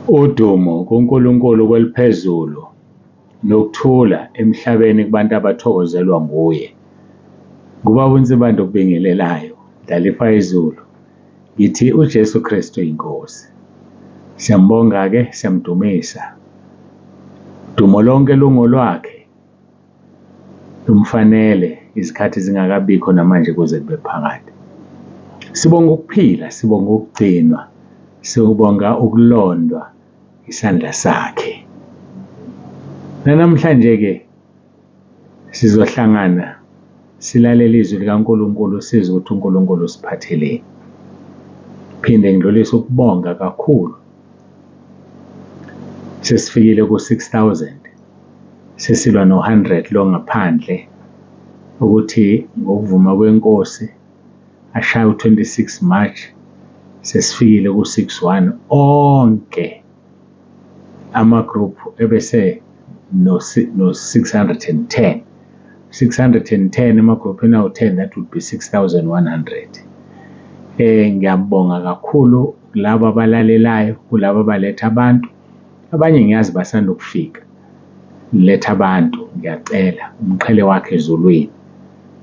Udumo kuNkulunkulu kweliphezulu, nokuthula emhlabeni kubantu abathokozelwa nguye. Ngubaba uNsibande okubingelelayo, Ndlalifa yezulu. Ngithi uJesu Kristu inkosi. Siyambonga-ke, siyamdumisa. Dumo lonke lungolwakhe, lumfanele izikhathi zingakabikho namanje kuze kube phakade. Sibonga ukuphila, sibonga ukugcinwa, sibonga ukulondwa isandla sakhe. Nanamhlanje-ke sizohlangana silalele izwi likaNkulunkulu sizwe ukuthi uNkulunkulu usiphatheleni. Phinde ngidlulise ukubonga kakhulu. Sesifikile ku-6000, sesilwa no-100 lo ngaphandle ukuthi ngokuvuma kwenkosi ashaye u-26 March sesifikile ku-61 onke ama-group ebese no-610 610 emagruphini awu-10, that would be 6100. Ngiyabonga kakhulu kulabo abalalelayo, kulabo abaletha abantu. Abanye ngiyazi basanda ukufika. Letha abantu, ngiyacela, umqhele wakhe ezulwini.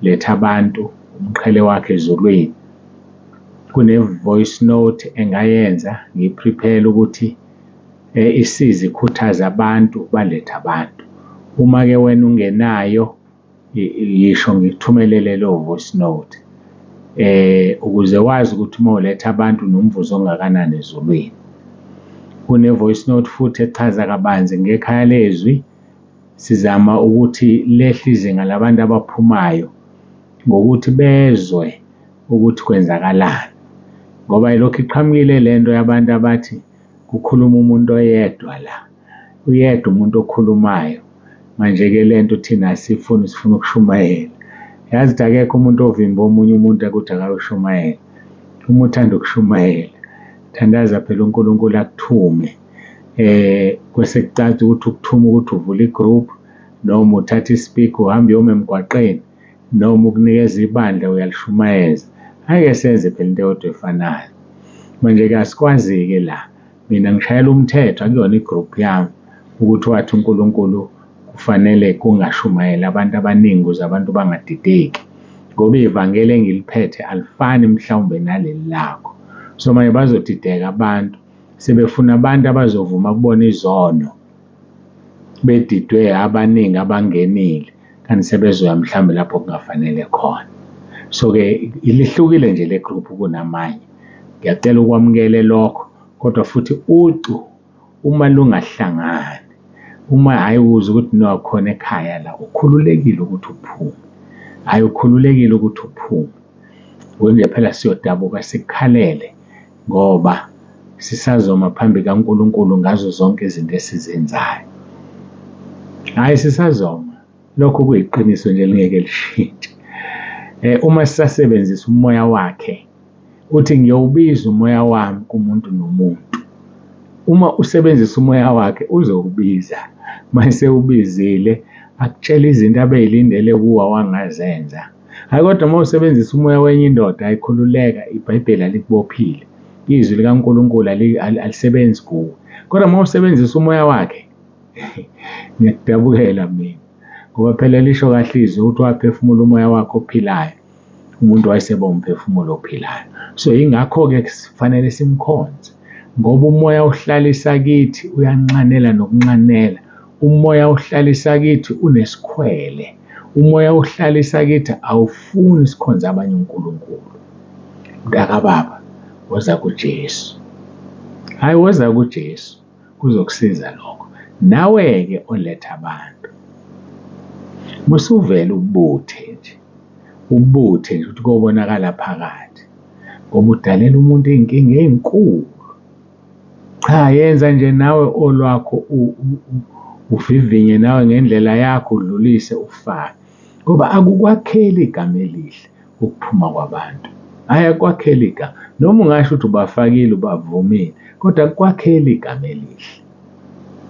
Letha abantu, umqhele wakhe ezulwini. Kune-voice note engayenza ngiyi-prepare ukuthi isize ikhuthaze abantu, balethe abantu. Uma-ke wena ungenayo, yisho ngikuthumelele leyo voice note ukuze wazi ukuthi uma uletha abantu unomvuzo ongakanani ezulwini. Kune-voice note futhi echaza kabanzi ngekhaya lezwi. Sizama ukuthi lehle izinga labantu abaphumayo ngokuthi bezwe ukuthi kwenzakalani, ngoba ilokhu iqhamukile lento yabantu abathi kukhuluma umuntu oyedwa la, uyedwa umuntu okhulumayo. Manje-ke lento thina asiyifuni, sifuna ukushumayela. Yazi ukuthi akekho umuntu ovimba omunye umuntu ukuthi akayoshumayela. Uma uthanda ukushumayela, thandaza phela uNkulunkulu akuthume. Kwese kucaca ukuthi ukuthuma ukuthi uvule i-group noma uthathe i-speaker uhambe uyoma emgwaqeni noma ukunikeza ibandla uyalishumayeza. Angeke senze phela into eyodwa efanayo. Manje-ke asikwazi-ke la, mina ngishayela umthetho, akuyona i-group yami ukuthi wathi uNkulunkulu kufanele kungashumayeli abantu abaningi ukuze abantu bangadideki, ngoba ivangeli engiliphethe alifani mhlawumbe naleli lakho. So manje bazodideka abantu, sebefuna abantu abazovuma kubona izono, bedidwe abaningi abangenile, kanti sebezoya mhlawumbe lapho kungafanele khona. So-ke lihlukile nje le group kunamanye. Ngiyacela ukwamukele lokho, kodwa futhi ucu uma lungahlangani, uma hhayi uzwe ukuthi no khona ekhaya la, ukhululekile ukuthi uphume. Hhayi ukhululekile ukuthi uphume. Ngoba phela siyodabuka sikukhalele ngoba sisazoma phambi kaNkulunkulu ngazo zonke izinto esizenzayo. Hhayi sisazoma, lokho kuyiqiniso nje elingeke lishintshe. Uma sisasebenzisa umoya wakhe, uthi ngiyowubiza umoya wami kumuntu nomuntu. Uma usebenzisa umoya wakhe uzowubiza, mase ubizile akutshela izinto abeyilindele kuwe wangazenza. Hhayi kodwa uma usebenzisa umoya wenye indoda, ayikhululeka, iBhayibheli alikubophile, izwi likaNkulunkulu alisebenzi kuwe. Kodwa uma usebenzisa umoya wakhe, ngiyakudabukela mina, ngoba phela lisho kahle izwi ukuthi waphefumula umoya wakhe ophilayo, umuntu wayeseba umphefumulo ophilayo. So yingakho-ke kufanele simkhonze, ngoba umoya ohlalisa kithi uyanxanela nokunxanela. Umoya ohlalisa kithi unesikhwele. Umoya ohlalisa kithi awufuni sikhonze abanye uNkulunkulu. Mntakababa, woza kuJesu. Hhayi, woza kuJesu, kuzokusiza lokho. Nawe-ke oletha abantu, musuvele ubuthe nje, ubuthe nje ukuthi kobonakala phakathi, ngoba udalela umuntu iy'nkinga ey'nkulu. Cha, yenza nje nawe olwakho, uvivinye nawe ngendlela yakho, udlulise ufake, ngoba akukwakheli igama elihle ukuphuma kwabantu. Hhayi, akukwakheli igama. Noma ungasho ukuthi ubafakile, ubavumile, kodwa akukwakheli igama elihle.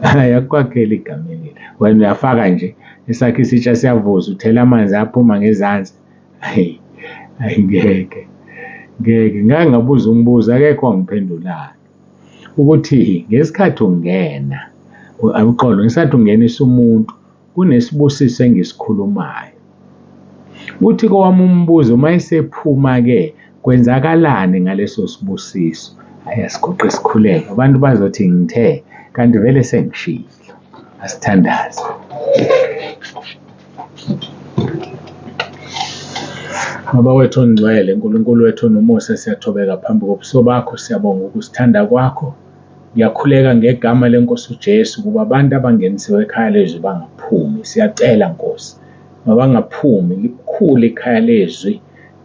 Hhayi, akukwakheli igama elihle. Wena uyafaka nje, esakho isitsha siyavuza, uthela amanzi aphuma ngezansi. Hhayi, hhayi ngeke, ngeke. Ngake ngabuza umbuzo, akekho ongiphendulayo. Ukuthi ngesikhathi ungena, uxolo, ngesikhathi ungenisa umuntu kunesibusiso engisikhulumayo. Uthi kowami umbuzo uma esephuma-ke kwenzakalani ngaleso sibusiso? Hhayi, asiguqe sikhuleke, abantu bazothi ngithe kanti vele sengishilo. Asithandaze. Baba wethu ongcwele, Nkulunkulu wethu onomusa, siyathobeka phambi kobuso bakho, siyabonga ukusithanda kwakho. Ngiyakhuleka ngegama lenkosi uJesu ukuba abantu abangenisiwe ekhaya lezwi bangaphumi. Siyacela Nkosi, mabangaphumi, likhule ikhaya lezwi,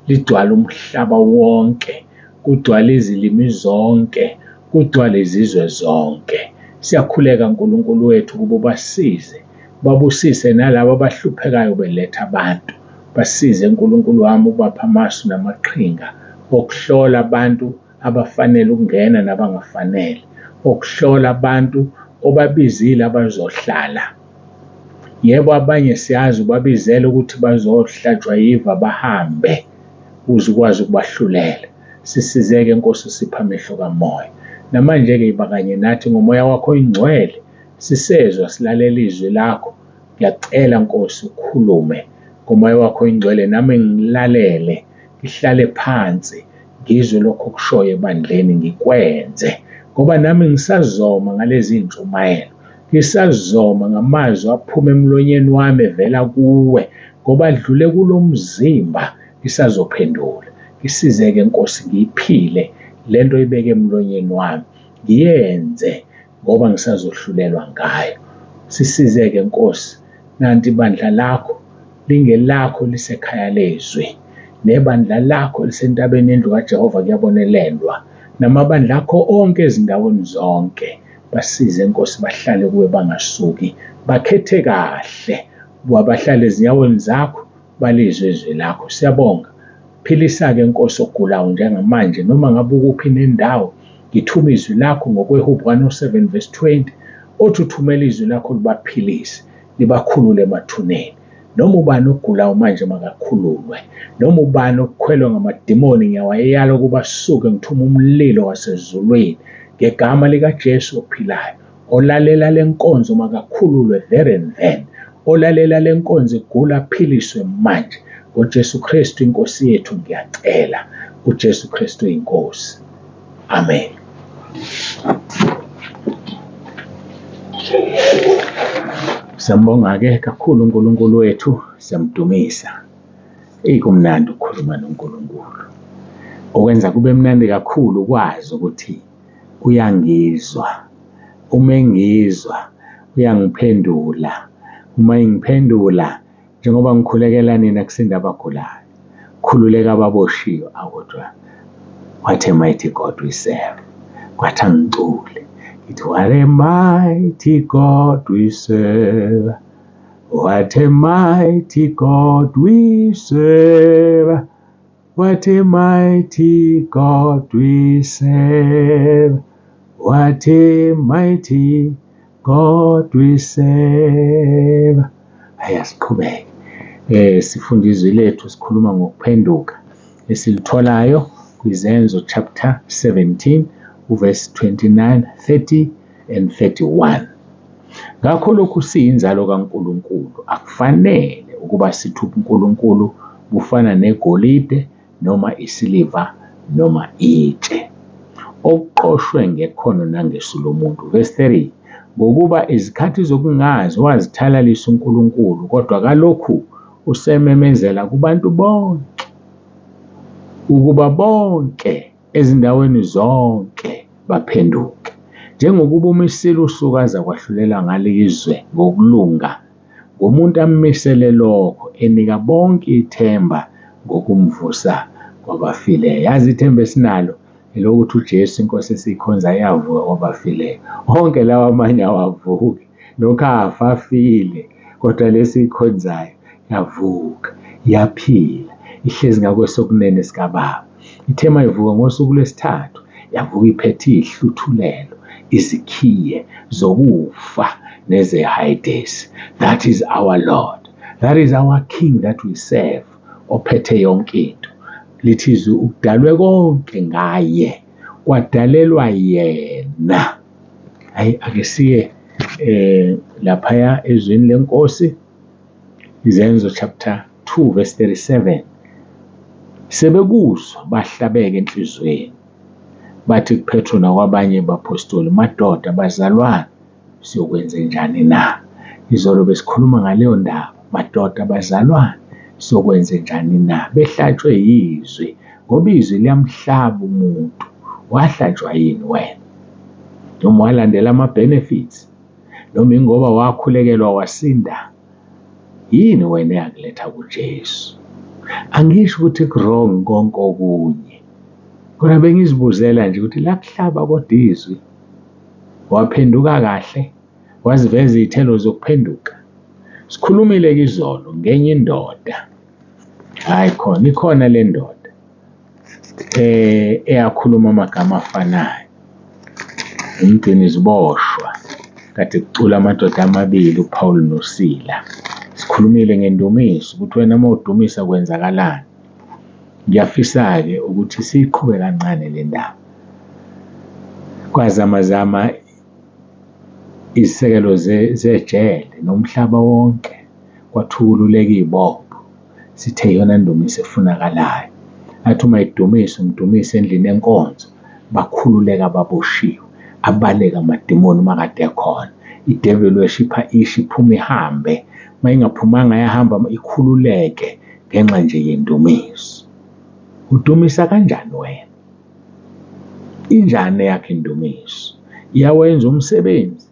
ligcwale umhlaba wonke, kugcwale izilimi zonke, kugcwale izizwe zonke. Siyakhuleka Nkulunkulu wethu ukuba ubasize, babusise nalabo abahluphekayo beletha abantu. Basize Nkulunkulu wami ukubapha amasu namaqhinga okuhlola abantu abafanele ukungena nabangafanele, okuhlola abantu obabizile abazohlala. Yebo, abanye siyazi ubabizela ukuthi bazohlatshwa yiva bahambe ukuze ukwazi ukubahlulela. Sisizeke Nkosi, usiphe amehlo kamoya. Namanje-ke yiba kanye nathi ngomoya wakho oyingcwele, sisezwa silalela izwi lakho. Ngiyacela Nkosi ukhulume ngomoya wakho oyingcwele, nami ngilalele, ngihlale phansi ngizwe lokho okushoyo ebandleni, ngikwenze ngoba nami ngisazoma ngalezi iy'ntshumayelo, ngisazoma ngamazwi aphuma emlonyeni wami evela kuwe, ngoba adlule kulo mzimba, ngisazophendula. Ngisizeke Nkosi, ngiyiphile le nto oyibeke emlonyeni wami, ngiyenze ngoba ngisazohlulelwa ngayo. Sisizeke Nkosi, nanti ibandla lakho lingelakho lisekhaya lezwi, nebandla lakho lisentabeni yendlu kaJehova kuyabonelelwa, namabandla akho onke ezindaweni zonke. Basize Nkosi, bahlale kuwe bangasuki, bakhethe kahle, bahlale ezinyaweni zakho, balizwe izwi lakho. Siyabonga. Philisa-ke Nkosi ogulayo njengamanje, noma ngabe ukuphi nendawo, ngithuma izwi lakho ngokweHubo 107 verse 20, othi uthumela izwi lakho libaphilise, libakhulule emathuneni. Noma ubani ogulayo manje makakhululwe, noma ubani okhwelwe ngamadimoni ngiyawayala ukuba asuke, ngithuma umlilo wasezulwini ngegama likaJesu ophilayo. Olalela le nkonzo makakhululwe there and then. Olalela le nkonzo egula aphiliswe manje ngoJesu Kristu inkosi yethu, ngiyacela. UJesu Kristu inkosi. Amen. Siyambonga-ke kakhulu uNkulunkulu wethu, siyamdumisa. Eyi, kumnandi ukukhuluma noNkulunkulu. Okwenza kube mnandi kakhulu ukwazi ukuthi uyangizwa. Uma engizwa uyangiphendula. Uma engiphendula njengoba ngikhulekela nina kusinda abagulayo, khululeka ababoshiwe. Awu kodwa what a mighty God we serve. Kwathi angicule ngithi what a mighty God we serve. What a mighty God we serve. What a mighty God we serve. What a mighty God we serve. Hayi asiqhubeke. Sifunda izwi lethu sikhuluma ngokuphenduka esilitholayo kwiZenzo chapter 17 uverse 29, 30 and 31. Ngakho lokhu siyinzalo kaNkulunkulu, akufanele ukuba sithi ubuNkulunkulu bufana negolide noma isiliva noma itshe, okuqoshwe ngekhono nangesu lomuntu. Verse 30, ngokuba izikhathi zokungazi wazithalalisa uNkulunkulu, kodwa kalokhu usememezela kubantu bonke ukuba bonke ezindaweni zonke baphenduke. Njengokuba umisile usuku aza kwahlulela ngalo izwe ngokulunga, ngomuntu ammisele lokho, enika bonke ithemba ngokumvusa kwabafileyo. Yazi ithemba esinalo elokuthi uJesu inkosi esiyikhonza yavuka kwabafileyo. Onke lawa amanye awavuki, lokhu afa afile, kodwa lesi ikhonzayo yavuka, yaphila, ihlezi ngakwesokunene sikaBaba. Ithe mayivuka ngosuku lwesithathu, yavuka iphethe iy'hluthulelo, izikhiye zokufa nezeHayidesi. That is our Lord. That is our King that we serve, ophethe yonke into. Lithi izwi ukudalwe konke ngaye, kwadalelwa yena. na? Hhayi, ake siye laphaya ezwini leNkosi, Izenzo chapter 2 verse 37. Sebekuzwa bahlabeka enhliziyweni, bathi kuPetru nakwabanye baphostoli, madoda, bazalwane, siyokwenzenjani na? Izolo besikhuluma ngaleyo ndaba, madoda, bazalwane, siyokwenzenjani na? Behlatshwe yizwi, ngoba izwi liyamhlaba umuntu. Wahlatshwa yini wena? Noma walandela ama-benefits? Noma ingoba wakhulekelwa wasinda? Yini wena eyakuletha kuJesu? Angisho ukuthi ku-wrong konke okunye, kodwa bengizibuzela nje ukuthi lakuhlaba kodwa izwi, waphenduka kahle, waziveza iy'thelo zokuphenduka. Sikhulumile-ke izolo ngenye indoda, hhayi khona, ikhona le ndoda eyakhuluma amagama afanayo, umgciniziboshwa kade kucula amadoda amabili uPaul noSila. Sikhulumile ngendumiso ukuthi wena uma udumisa kwenzakalani. Ngiyafisa-ke ukuthi siyiqhube kancane le ndaba. Kwazamazama izisekelo zejele nomhlaba wonke, kwathukululeka iy'bopho. Sithe iyona ndumiso efunakalayo. Athi uma edumisa umdumisi endlini yenkonzo, bakhululeka ababoshiwe, abaleke amadimoni uma kade ekhona. I-devil worship ishe iphume ihambe, uma ingaphumanga yahamba ikhululeke ngenxa nje yendumiso. Udumisa kanjani wena? Injani eyakho indumiso? Iyawenza umsebenzi?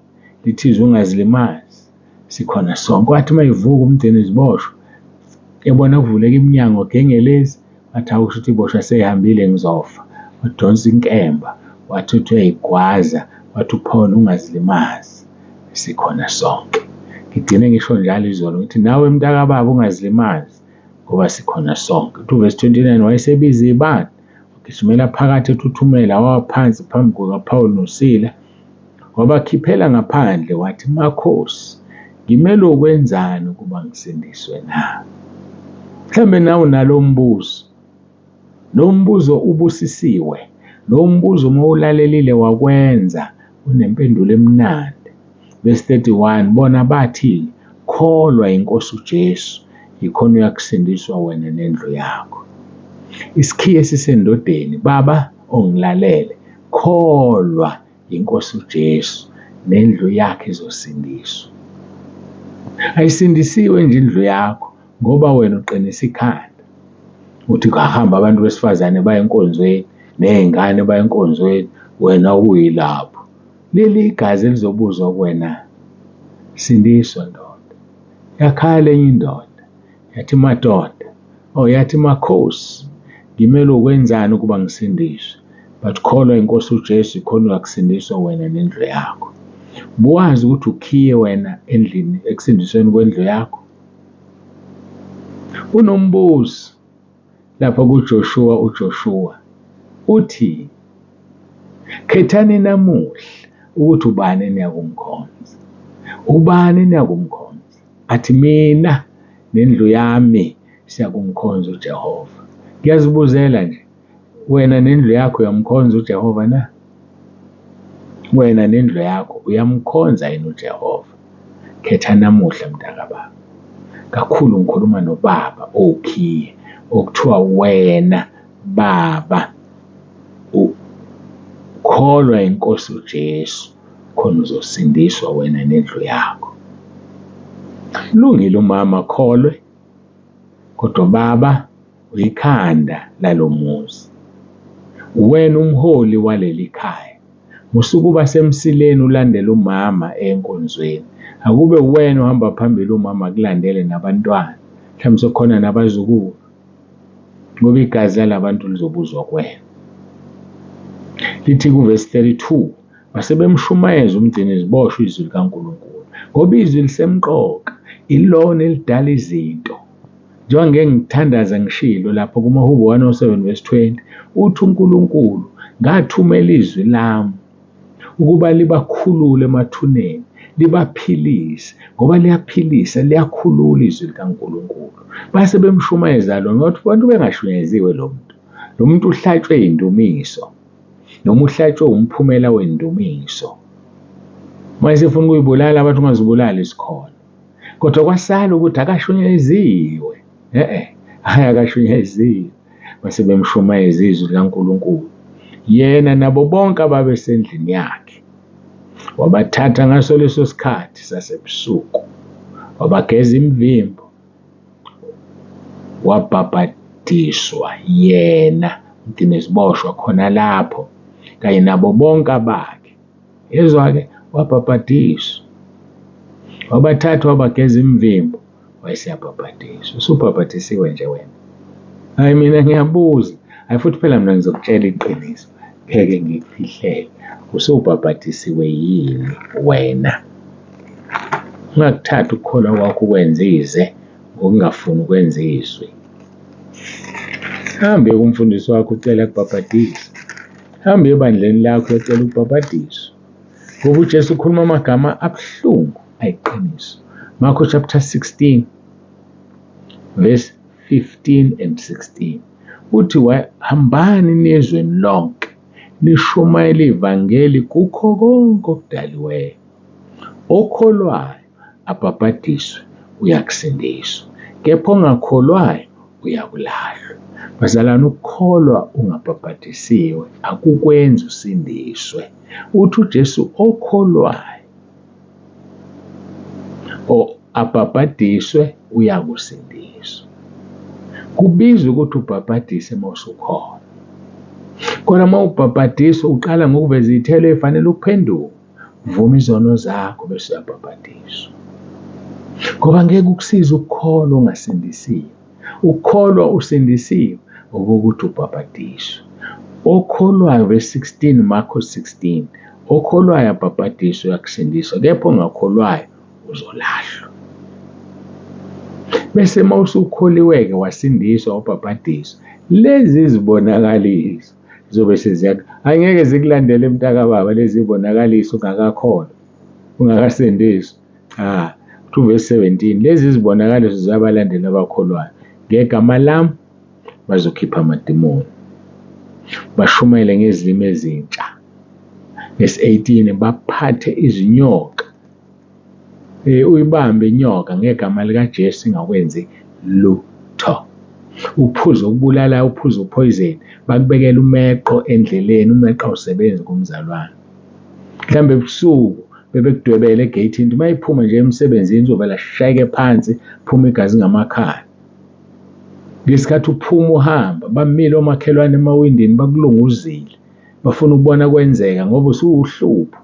Lithi izwi ungazilimazi. Sikhona sonke. Wathi uma evuka umgcini iziboshwa, ebona kuvuleka iminyango gengelezi, wathi awu kusho ukuthi iboshwa seyihambile ngizofa. Wadonsa inkemba, wathi uthi uyayigwaza, wathi uPaul ungazilimazi, sikhona sonke. Ngigcine ngisho njalo izolo ngithi nawe mntakababa ungazilimazi ngoba sikhona sonke. Uthi uvesi 29 wayesebiza ibandla, wagijimela phakathi ethuthumela, wawa phansi phambi kukaPaul noSila. Wabakhiphela ngaphandle wathi, Makhosi, ngimelwe ukwenzani ukuba ngisindiswe na? Mhlawumbe nawe unalo mbuzo. Lo mbuzo ubusisiwe. Lo mbuzo uma uwulalelile wakwenza unempendulo emnandi. Verse 31, bona bathi, kholwa iNkosi uJesu, yikhona uyakusindiswa wena nendlu yakho. Isikhiye sisendodeni, baba ongilalele, kholwa iNkosi uJesu nendlu yakhe izosindiswa. Ayisindisiwe nje indlu yakho ngoba wena uqinisa ikhanda. Uthi kuhamba abantu besifazane baye enkonzweni ney'ngane baye enkonzweni, wena uyilapho. Leli igazi elizobuzwa kuwena, sindiswa ndoda. Yakhala enye indoda yathi madoda, oh yathi makhosi, ngimelwe ukwenzani ukuba ngisindiswe? But kholwa iNkosi uJesu ikhona uyakusindiswa wena nendlu yakho. Buwazi ukuthi ukhiye wena endlini ekusindisweni kwendlu yakho? Kunombuzo lapha kuJoshuwa uJoshuwa uthi khethani namuhla ukuthi ubani eniyakumkhonza. Ubani eniyakumkhonza? Athi mina nendlu yami siyakumkhonza uJehova. Ngiyazibuzela nje, wena nendlu yakho uyamkhonza uJehova na? Wena nendlu yakho uyamkhonza yini uJehova? Khetha namuhla mntakababa. Kakhulu ngikhuluma nobaba owukhiye okuthiwa wena baba ukholwa iNkosi uJesu khona uzosindiswa wena nendlu yakho. Kulungile umama akholwe, kodwa baba uyikhanda lalo muzi. Uwena umholi waleli khaya. Musa ukuba semsileni ulandele umama enkonzweni. Akube uwena ohamba phambili umama akulandele nabantwana. Mhlawumbe sekukhona nabazukulu. Ngoba igazi lalabantu lizobuzwa kuwena. Lithi kuvesi 32, base bemshumayeza umgcini ziboshwe izwi likaNkulunkulu. Ngoba izwi lisemqoka, ilona elidala izinto. Njengoba ngike ngithandaza ngishilo lapho kumaHubo 107 verse 20, uthi uNkulunkulu, ngathumela izwi lami ukuba libakhulule emathuneni, libaphilise, ngoba liyaphilisa, liyakhulula izwi likaNkulunkulu. Base bemshumayeza lona, wathi abantu bengashunyayezi lo muntu. Lo muntu uhlatshwe indumiso. Noma uhlatshwe umphumela wendumiso. Uma esefuna ukuyibulala bathi ungazibulali sikhona. Kodwa kwasala ukuthi akashunyeziwe. E-e, hhayi akashunyeziwe. Base bemshumayeza izwi likaNkulunkulu. Yena nabo bonke ababesendlini yakhe. Wabathatha ngaso leso sikhathi sasebusuku, wabageza imivimbo, wabhabhadiswa yena umgciniziboshwa khona lapho kanye nabo bonke abakhe. Yezwa-ke, wabhabhadiswa. Wabathatha wabageza imivimbo, wayeseyabhabhadiswa. Usubhabhadisiwe nje wena. Hayi mina ngiyabuza. Hayi futhi phela mina ngizokutshela iqiniso. Ngeke ngikufihlele. Usubhabhadisiwe yini wena? Ungakuthathi ukukholwa kwakho ukwenze ize ngokungafuni ukwenza izwi. Hambe kumfundisi wakho ucela akubhabhadise. Hambe ebandleni lakho uyocela ukubhabhadiswa. Ngoba uJesu ukhuluma amagama abuhlungu ayiqiniso. Marko chapter 16 verse 15 and 16 uthi hambani nizweni lonke nishumayele ivangeli kukho konke okudaliweyo. Okholwayo abhabhadiswe uyakusindiswa, kepha ongakholwayo uyakulahlwa. Bazalwane, ukukholwa ungabhabhadisiwe akukwenzi usindiswe. Uthi uJesu okholwayo o abhabhadiswe uyakusindiswa. Kubiza ukuthi ubhabhadise uma usukholwa. Kodwa uma ubhabhadiswa uqala ngokuveza iy'thelo ey'fanele ukuphenduka. Vuma izono zakho bese uyabhabhadiswa. Ngoba ngeke ukusize ukukholwa ungasindisiwe. Ukukholwa usindisiwe okokuthi ubhabhadiswe. Okholwayo, verse 16, Marko 16, okholwayo abhabhadiswe uyakusindiswa, kepha ongakholwayo uzolahlwa. Bese uma usukholiwe-ke wasindiswa wabhabhadiswa, lezi zibonakaliso zizobe seziya angeke zikulandele mntakababa lezi zibonakaliso ungakakholwa ungakasindiswa. Cha, 2 verse 17 lezi zibonakaliso ziyabalandela abakholwayo ngegama lami bazokhipha amadimoni bashumayele ngezilimi ezintsha. Verse 18 baphathe izinyoka uyibambe inyoka ngegama likaJesu ingakwenzi lutho. Uphuze ukubulala, uphuze uphoyizeni, bakubekela umeqo endleleni, umeqo awusebenzi kumzalwane. Mhlawumbe ebusuku bebekudwebele egeyithini, uma iphuma nje emsebenzini uzovele ashayeke phansi, phume igazi ngamakhala. Ngesikhathi uphuma uhamba, bamile omakhelwane emawindini bakulunguzile, bafuna ukubona kwenzeka ngoba usuwuhlupho.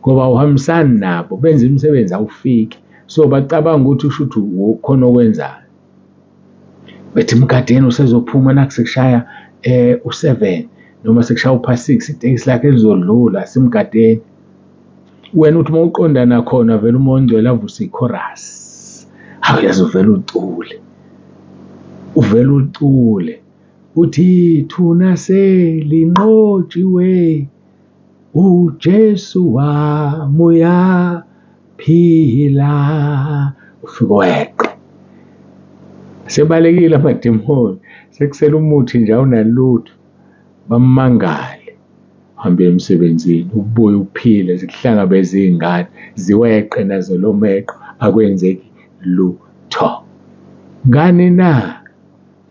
Ngoba awuhambisani nabo, benza imisebenzi awufiki. So bacabanga ukuthi kusho ukuthi khona okwenzayo. Bethi emgadeni usezophuma nakhu sekushaya u-7 noma sekushaya u-past 6 itekisi lakhe lizodlula simgadeni. Wena uthi uma uqonda nakhona vele uMoya oNgcwele avuse ichorus. Hawu yazi uvele ucule. Uvele ucule. Uthi thuna selinqotshiwe. UJesu wami uyaphila. Ufike weqe. Sebalekile amadimoni, sekusele umuthi nje awunalutho. Bamangale. Uhambe emsebenzini, ubuye uphile, zikuhlangabeze iy'ngane, ziweqe nazo lo meqo, akwenzeki lutho. Ngani na?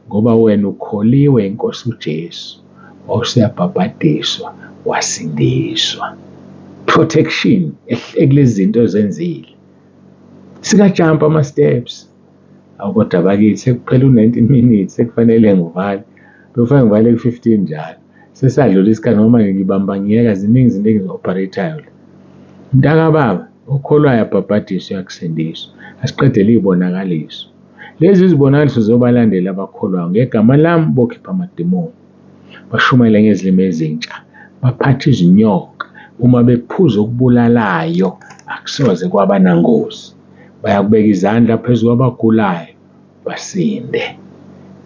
Ngoba wena ukholiwe iNkosi uJesu, wawusuyabhabhadiswa, wasindiswa. Protection ekulezi zinto ozenzile. Sikajampa ama-steps. Awu kodwa bakithi sekuphela u-90 minutes sekufanele ngivale. Bekufanele ngivale ku-15 njalo. Sesadlula isikhathi ngoba manje ngibamba ngiyeka ziningi izinto engizi-operate-ayo la. Mntakababa, okholwayo abhabhadiswe uyakusindiswa. Asiqedele iy'bonakaliso. Lezi zibonakaliso ziyobalandela abakholwayo. Ngegama lami bokhipha amadimoni, bashumayele ngezilimi ezintsha, baphathe izinyoka. Uma bephuza okubulalayo akusoze kwaba nangozi. Bayakubeka izandla phezu kwabagulayo basinde.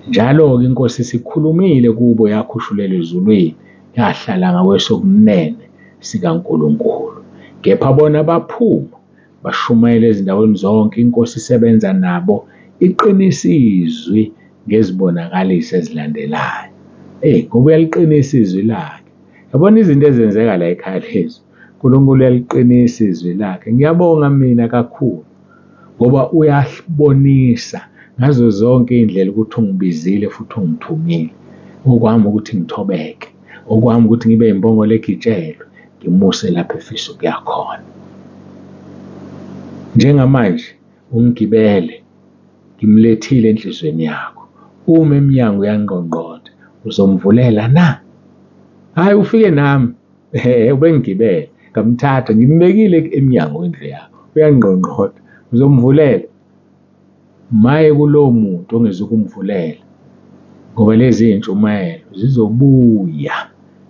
Njalo-ke iNkosi isikhulumile kubo yakhushulelwa ezulwini yahlala ngakwesokunene sikaNkulunkulu. Kepha bona baphuma bashumayela ezindaweni zonke, iNkosi isebenza nabo, iqinisa izwi ngezibonakaliso ezilandelayo. Eyi, ngoba uyaliqinisa izwi lakhe. Yabona izinto ezenzeka la ekhaya lethu, uNkulunkulu uyaliqinisa izwi lakhe. Ngiyabonga mina kakhulu ngoba uyasibonisa ngazo zonke iy'ndlela ukuthi ungibizile futhi ungithumile. Okwami ukuthi ngithobeke, okwami ukuthi ngibe imbongolo egitshelwe, ngimuse lapho efisa ukuya khona. Njengamanje ungigibele, ngimlethile enhlizweni yakho. Uma emnyango uyangqongqotha, uzomvulela na? Hhayi ufike nami, ubengigibele ngamthatha ngimbekile emnyango wendlu yakho, uyangqongqotha, uzomvulela? Maye kulowo muntu ongezukumvulela ngoba lezi iy'ntshumayelo zizobuya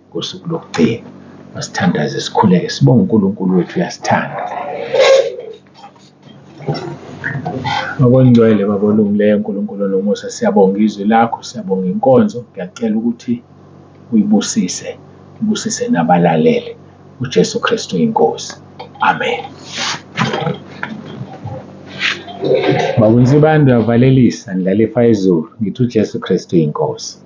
ngosuku lokugcina. Masithandaze sikhuleke, sibonge uNkulunkulu wethu uyasithanda. Baba ongcwele, Baba olungileyo, Nkulunkulu onomusa, siyabonga izwi lakho, siyabonga inkonzo. Ngiyacela ukuthi uyibusise, ubusise nabalalele. UJesu Kristu iNkosi. Amen. Baba uNsibande uyavalelisa, ndlalifa yezulu. Ngithi uJesu Kristu iNkosi.